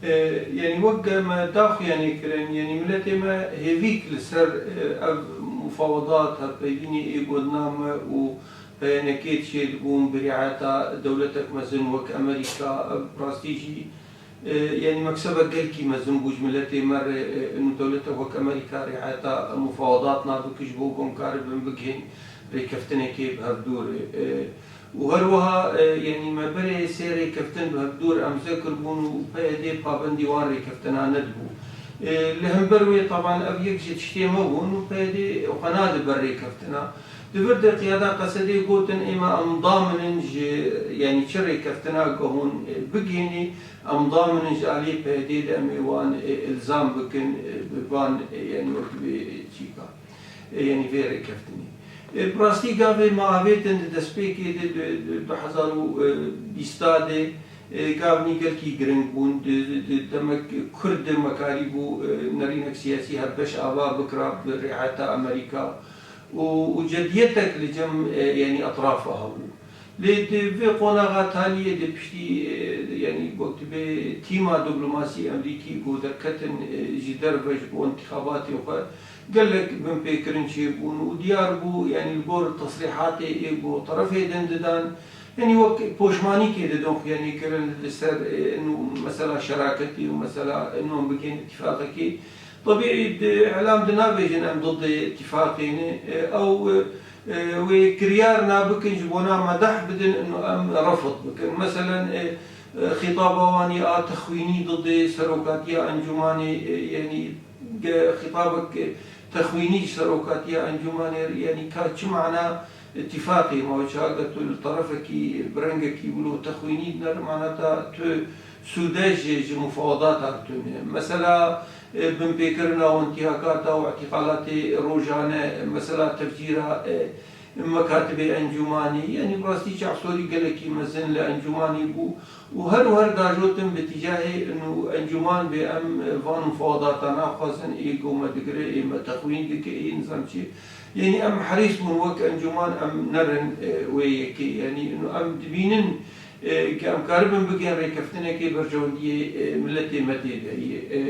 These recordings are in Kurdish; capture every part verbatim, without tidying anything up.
E, yanî wek me daxuyanî kirin, yanî miletê me hêvîk li ser, e, ev mufawedat, hevpeyvînê ê godna me û peyenekê çêdibûn bi rîayeta dewletek mezin wek Amerîka, ev bi rastî jî, e, yanî meksebek gelkî mezin bû ji miletê me re, e, û dewletek wek Amerîka rîayeta mufawedat nabik ji bo ku em karibin bigihên rêkeftinekê bi hevdû re. E, û her wiha, e, yanî me berê sê rêkeftin bi hevdû re emze kiribûn û P Y D pabendî wan rêkeftina nedibû. E, li hember wê taban ev yek ji tiştê me bûn û P Y D xwe nade ber rêkeftina. Di vir de qiyada Qesedê gotin, ê me em daminin ji, yanî çi rêkeftina ku hûn, e, bigihînî, em daminin ji aliyê P Y D de em ê wan, e, îlzam bikin, e, bi van, e, yanî wek bi çîka, e, yanî vê rêkeftinê. E, bi rastî gavê me avêtin di destpêkê de, di, di du hezar û bîsta de, e, gavnî gelkî giring bûn. Di, di, di demek kurt de me karîbû, e, nerînek siyasî her beş ava bikira bi rîayeta Amerîka û, û cediyetek li cem, e, yanî etrafa hebû. Lê di vê qonaxa taliyê de piştî, e, yanî wek dibê tîma diplomasî Amerîkî ku derketin, e, ji derve ji bo întixabatê xwe, gelek binpêkirin çêbûn û diyar bû, yanî li gor tesrîhatê ê ku terefê din didan, yanî wek poşmanîkê didin xuyanî kirin li ser, e, ino mesela şeraketê û mesela ino em bigihên îtîfaqekê. Tebîî di îlam de nabêjin em didê îtîfaqê ne, e, ew, e, e, wê kiryar nabikin ji bona medeh bidin, ino em refd bikin. Meselen, e, e, xîtaba wan ya texwînî didê serokatiya encûmanê, e, yanî ge-, xîtabek, e, texwînî ji serokatiya encûmanê, yanî ka çi mana îtîfaqê ma çaga tu li terefekî bi rengekî wilo texwînî dinere, mana ta tu sûde ji, ji mufawedatan tune. Mesela, e, binpêkirina û întîhakata û îtîqalatê rojane, mesela tevcîra, e, mekatibê encûmanê, yanî bi rastî çavsorî gelekî mezin li encûmanê bû û her û her dajotin bi tîcahê û encûman bê em van mufawedata naxwazin, ê go me digire, ê me texwîn dike, ê nizam çi. Yanî em herîs bûn wek encûman em nerin, e, wê yekê. Yanî û em dibînin, e, ke em karibin bigihên rêkeftinekê berjewendiyê, e, miletê me tê de ye. E,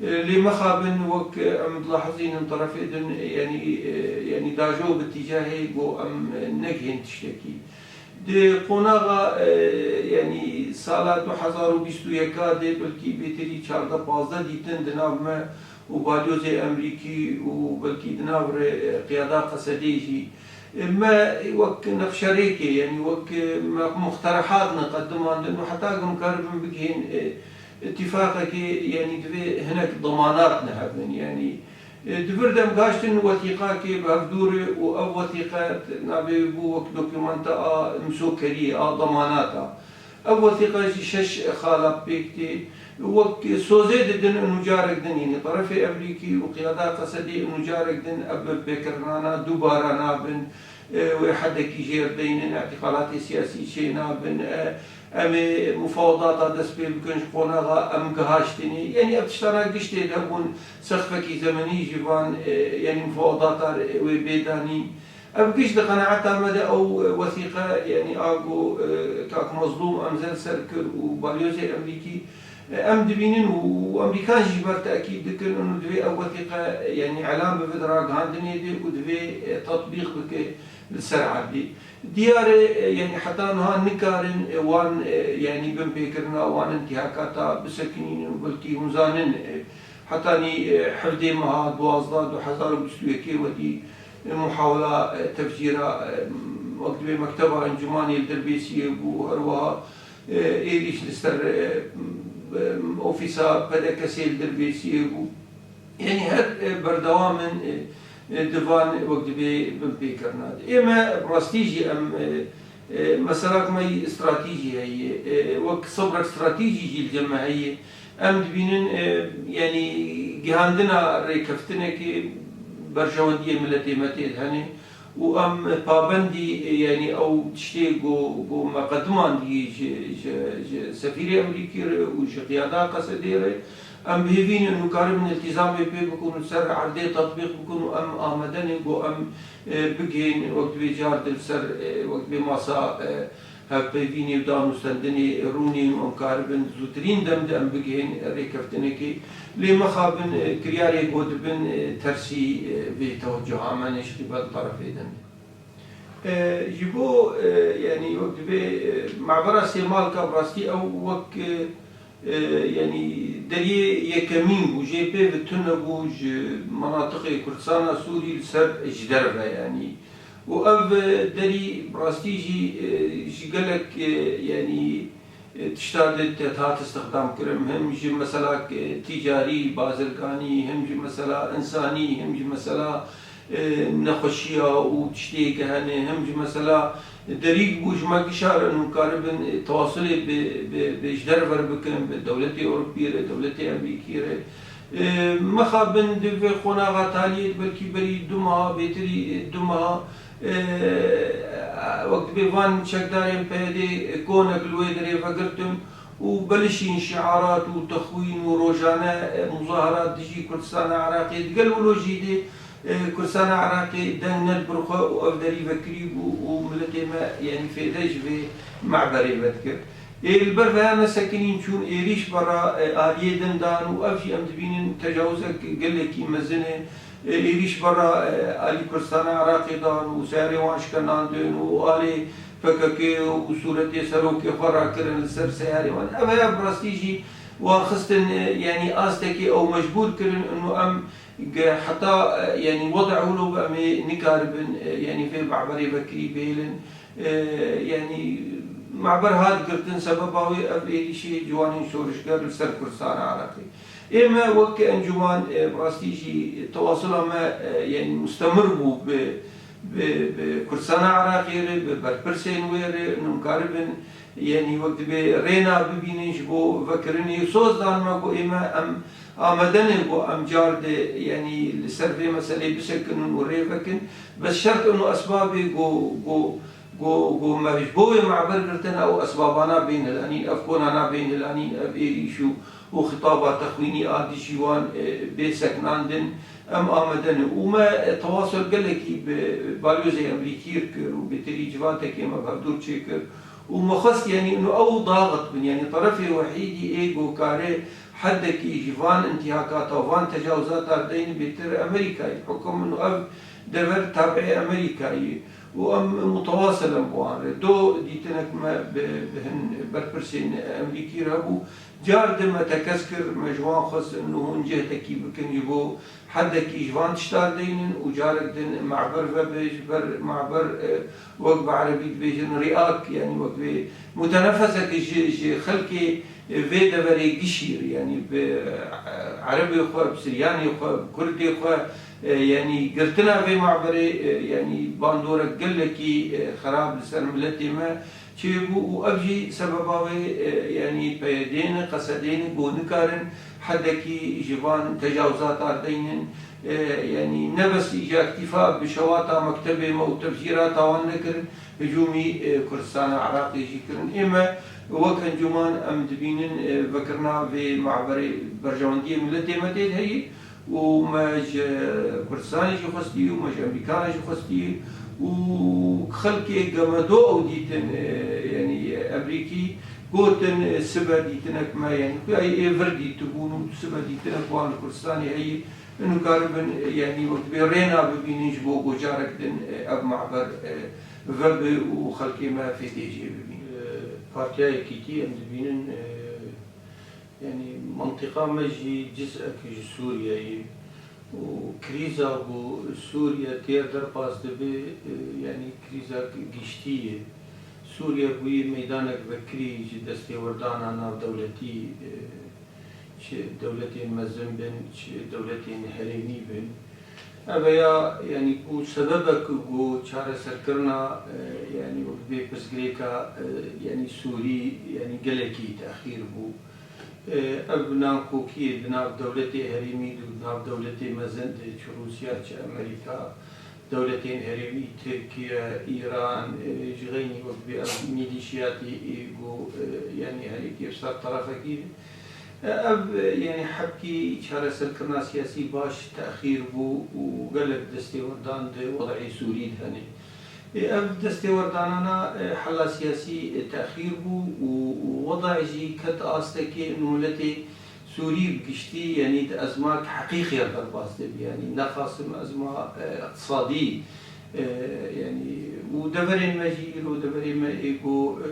e, lê mexabin wek, e, em dilahizînin terefê din, e, yanî, e, yanî dajo bi tîcahê go em, e, negihên tiştekî. Di qonaxa, e, yanî sala du hezar û bîst û yeka de belkî bêtirî çardeh pazdeh dîtin di nav me û balyozê Amerîkî û belkî di nav re, e, qiyada Qesedê jî, e, me wek nexşerêkê, yanî wek, e, me muqterehat neqedimandin û heta ku em karibin bigihên, e, îtîfaqekê, yanî divê hinek demanat nehebin, yanî, e, di vir de em gaştin wethîqakê bi hevdû re û ev wethîqe navê bû wek dokumenta a msokeriyê, a demanata. Ev wethîqe jî şeş xala pêk tê. Wek sozê didin û carek din, yanî terefê Amerîkî û qiyada Qesedê û carek din ev binpêkirina dubara nabin, e, wê hedekî jêr deynin, îtîqalatê siyasî çê nabin, e, em ê mufawedata dest pê bikin ji qonaxa em gihaştinê. Yanî ev tiştana giş tê de hebûn, sexfekî zemenî ji van, e, yanî mufawedata wê bê danîn. Ev giş di qenaeta me de ew wesîqe, yanî a ku, e, kak Mezlûm emze li ser kir û balyozê Amerîkî, e, em dibînin û Amerîkan jî ji ber tekîd dikin û divê ew wesîqe, yanî îlan bibe di ragihandinê de û divê, e, tetbîq bike li ser erdê. Diyar e, e, yanî heta niha nikarin, e, wan, e, yanî binpêkirina wan intîhakata bisekinînin û belkî hûn zanin, e, hetanî, e, hevdê meha duwazdeh du hezar û bîst û yekê wekî, e, muhawela, e, tefcîra, e, wek dibê mekteba encûmanê li Dirbêsiyê bû, her wiha, e, êrîş li ser, e, e, ofîsa P D K'ê li Dirbêsiyê bû. Yanî her, e, berdewam in, e, e, di van wek dibê binpêkirina de. Ê me bi rastî jî em, e, e, meselak me yî stratejî heye, e, wek sebrek stratejî jî li cem me heye. Em dibînin, e, yanî gihandina rêkeftinekê berjewendiyê miletê me tê de hene. Û em pabendî, yanî ew tiştê ku, ku me qedimandî ji, ji, ji sefîrê Amerîkî re û ji qiyada Qesedê re, em bi hêvî ne û karibin îltîzamê pê bikin û ser erdê tetbîq bikin û em amade ne ku em, e, bigihên wek dibê car di ser, e, wek dibê masa, e, hevpeyvînê û danûstendinê rûnîn û em karibin zûtirîn dem de em bigihên rêkeftinekê. Lê mixabin, e, kiryarê ku dibin, e, tersî, e, vê tewecuha me ne ji qîbel terefê din. E, ji bo, e, yanî wek dibê, e, mabera Sêmalka bi rastî ew wek, e, e, yanî deriyê yekemîn bû, jê pê ve tune bû ji menatiqê Kurdistana Sûrî li ser ji derve yanî. Û ev, e, derî bi rastî jî, e, ji gelek, e, yanî, e, tişta de te-, hat îstixdam kirin. Hem ji mesela, e, tîcarî, bazirganî, hem ji mesela însanî, hem ji mesela, e, nexweşiya û tiştê gehene, hem ji mesela derîk bû ji me gişarin û karibin, e, tewasulê bi, bi, bi ji derve re bikin, bi dewletê Ewropî re, dewletê Emerîkî re. E, mixabin di vê qonaxa taliyê de belkî berî du meha, bêtirî, e, du meha, e, wek dibê van çekdarên P Y D'ê konek li wê derê vegirtin û belişîn şiarat û texwîn û rojane, e, muzaherat dijî Kurdistana Iraqê digel wilo jî dê, e, Kurdistana Iraqê deng ned bir xwe û ev derî vekirî bû û miletê me, yanî fêde ji vê me'berê vedikir. Ê li ber veya nesekinîn çûn êrîş berra, e, aliyê din dan û ev jî em dibînin tecawizek gelekî mezin e. E, êrîş berra, e, alî Kurdistana Iraqê dan û seyarê wan şkenandin û alê P K K û sûretê serokê xwe rakirin li ser seyarê wan. Ev heya bi rastî jî wan xistin, e, yanî astekê ew mecbûr kirin û em ge-, heta, e, yanî wede wilo bi em ê nikaribin, e, yanî vê ma'berê vekirî bêlin. E, yanî, me'ber hat girtin, sebeba wê ev êrîşê ciwanên şorişger li ser Kurdistana Iraqê. Ê me wek encûman, e, bi rastî jî tewasula me, e, yanî mustemir bû bi, bi, bi Kurdistana Iraqê re, bi berpirsên wê re, û em karibin, yanî wek dibê rêna bibînin ji bo vekirinê. Soz dan me ku ê me em amade ne ku em car de, yanî li ser vê meselê bisekinin û rê vekin. Bes şert û esbabê ku, ku Ku, ku me ji bo wê me'ber girtine, ew esbabana bên hilanîn, ev konana bên hilanîn, ev êrîş û, û xitaba texwînî a dijî wan, e, bê seknandin, em amade ne. Û me, e, tewasul gelekî bi balyozê Emerîkî re kir û bêtirî civatekê me bi hevdûr çêkir. Û me xwest, yanî, û ew daxit bin, yanî terefê wehîdî ê ku kare hedekî ji van intîhakata, van tecawizata deyne bêtir Emerîkayê. Hukum û ev dever tabi'ê Emerîkayê. û em mutewasıl in bi wan re. Do dîtinek me bi, bi hin berpirsên Emerîkî re hebû. Car di me tekez kir, me ji wan xwest û hûn cihtekî bikin ji bo hedekî ji van tişta deynin û carek din me'ber vebe ji ber me'ber, e, wek bi erebî dibêjin react, yanî wek vê mutenefesek ji, ji xelkê vê deverê gişî re, yanî bi, e, erebê xwe, bi siryanê xwe, bi kurdê xwe, e, yanî girtina vê ma'berê, e, yanî bandorek gelekî, e, xerab li ser miletê me çêbû û ev jî sebeba wê, e, yanî P Y D'ê ne, Qesedê ne, ku nikarin hedekî ji van tecawizata re deynin, e, yanî ne bes îca îktîfa bi şewata mektebê me û tefjîrata wan nekirin, hicûmî, e, Kurdistana Iraqê jî kirin. Ê me wek encûman em dibînin, e, vekirina vê ma'berê berjewendiyê miletê me tê de heye û me ji Kurdistanê jî xwestî û me ji Emerîkana jî xwestî û xelkê gemedo ew dîtin, e, yanî Emerîkî gotin, e, sibe dîtinek me, yanî xuya ê vir dîtibûn û sibe dîtinek wan li Kurdistanê heye. Û karibin, yanî wek dibê rêna bibînin ji bo ku carek din, e, ev ma'ber, e, vebe û xelkê me fêdê jê bibînin. E, Partiya Yekîtî em dibînin, e, yanî mentiqa me jî ciz'ek ji Sûriyeyê û krîza ku Sûriye tê derpas dibe, e, yanî krîzek giştî ye. Sûriye bûye meydanek vekirî ji destêwerdana navdewletî, e, çi dewletên mezin bin, çi dewletên herêmî bin. Ev ya, yanî ku sebebek ku çareserkirina, e, yanî wek vê pirsgirêka, e, yanî Sûrî, yanî gelekî texîr bû. E, ev nankokiyê di nav dewletê herêmî de û di nav dewletê mezin de, çi Rûsya, çi Amerîka, dewletên herêmî, Tirkiye, Îran, e, ji xeynî wek vê ev mîlîşiyatê ê ku, e, yanî herêkê bi ser terefekî. E, ev, e, yanî hebkî çareserkirina siyasî baş texîr bû û gelek destêwerdan di wed'ê Sûrî de hene. Ê, ev destêwerdanana, e, hela siyasî, e, texîr bû û, û weda jî ket astekê û miletê Sûrî bi giştî, yanî di ezmak heqîqî ya derbas dibî. Yanî nexasim ezma, e, iqtisadî, e, yanî û deverên me jî îro deverê me ê ku, e,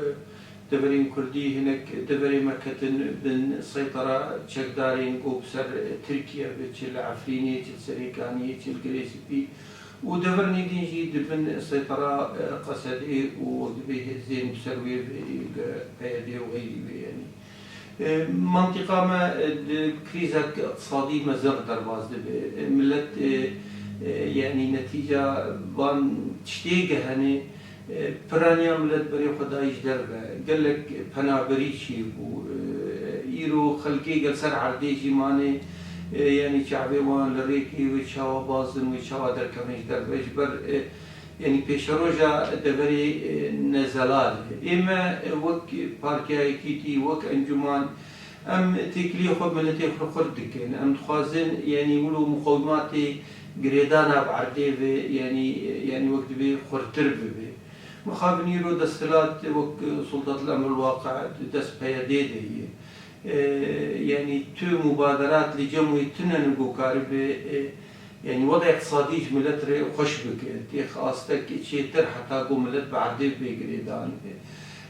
deverên Kurdî hinek deverê me ketin bin seytera çekdarên ku bi ser Tirkiye be, çi li Efrînê, çi li Serêkaniyê, çi li Girê Spî û deverên din jî di bin seytera, e, Qesedê û wek dibê hêzên bi ser wê ve, e, P Y D û xeyrî ve yanî. E, mantîqa me, e, di krîzek iqtisadî mezin re derbas dibe. E, milet, e, e, yanî netîca van tiştê gehene, e, piraniya milet berê xwe dayî ji derve. Gelek penaberî çêbû. E, îro xelkê gel ser erdê jî mane, e, yanî çavê wan li rêkê wê çawa bazin, wê çawa derkevin ji derve. Ji ber, e, yanî pêşeroja deverê, e, ne zelal e. Ê me, e, wek Partiya Yekîtî, wek encûman, em têkiliyê xwe bi miletê xwe xurt dikin. Em dixwazin, yanî wilo muqewimatê girêdana bi erdê ve, yanî, yanî wek dibê xurtir bibe. Mixabin îro desthilat wek, e, sultat el emr el waqi di dest P Y D'ê de ye. E, yanî tu mubaderat li cem wê tune ne ku karibe, e, yanî weda îqtisadî ji milet re xweş bike. Têx astek çêtir heta ku milet bi erdê bê girêdan.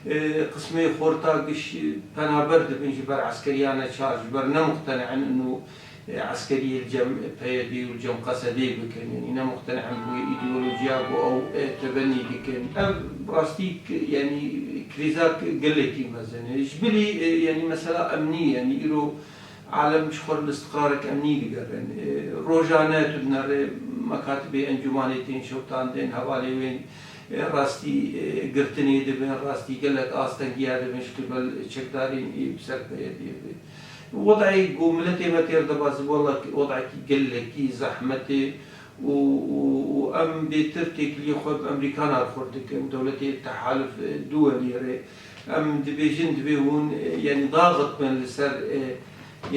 E, qismê xorta giş penaber dibin ji ber eskeriya neçar, ji ber ne muqtene'in û, e, eskeriyê li cem P Y D û li cem Qesedê bikin. Yanî ne muqtene'in bi wê îdeolojiya ku ew, e, tebennî dikin. Ev rastî k-, yanî krîzak gelekî mezin e. Ji bilî, e, yanî mesela emnî, yanî îro alem ji xwe re li istiqrarek emnî digerin. E, rojane tu dinere mekatibê encûmanê tên şewitandin, hevalê wê rastî, e, girtinê dibin, rastî gelek astengiya dibin ji qîbel çekdarên ê bi ser P Y D'ê ve. Wedayê ku miletê me têr de bazî, wela wedayekî gelekî zehmet e û, û, û em bêtir têkiliyê xwe bi Emerîkana re xurt dikin, dewletê tehalif, e, duwelî re. Em dibêjin, divê hûn, e, yanî daxit bin li ser, e,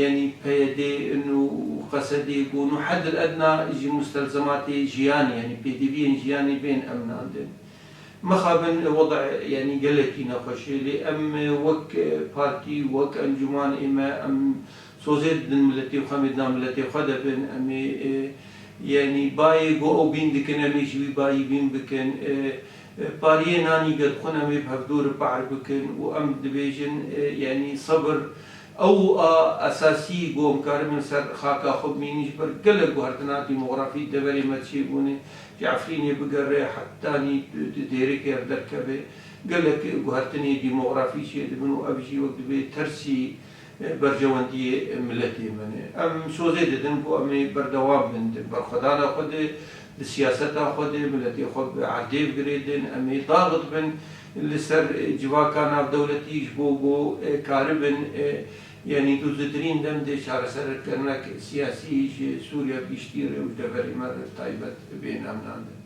yanî P Y D û Qesedê ku nû heddil edna ji mustelzematê jiyanê, yanî pêdiviyên jiyanê bên emnandin. Mixabin weda, yanî gelekî nexweş e, lê em wek partî, wek encûman ê me, em sozê didin miletê xwe, em ê di nav miletê xwe de bin, em ê, e, yanî bayê ku ew bîn dikin, em ê ji wî bayî bîn bikin. E, e, pariyê nanî ge dixwin, em ê bi hevdû re bahr bikin û em dibêjin, e, yanî sebir ew a esasî ku em karibin ser xaka xwe bimînin, ji ber gelek guhertina demografî deverê me çêbûne, ji Efrînê bigere hetanî di, di Dêrikê re derkeve, gelek guhertinê demografî çêdibin û ev jî wek dibê tersî, e, berjewendiyê miletê me ne. Em sozê didin ku em ê berdewam bin di berxwedana xwe de, di siyaseta xwe de miletê xwe bi erdê bigirêdin, em ê daxit bin li ser, e, civaka navdewletî ji bo ku, e, karibin, e, yanî di zûtirîn dem de çareserkirinek siyasî ji Sûriye bi giştî re û ji deverê me re bi taybet bên emnandin.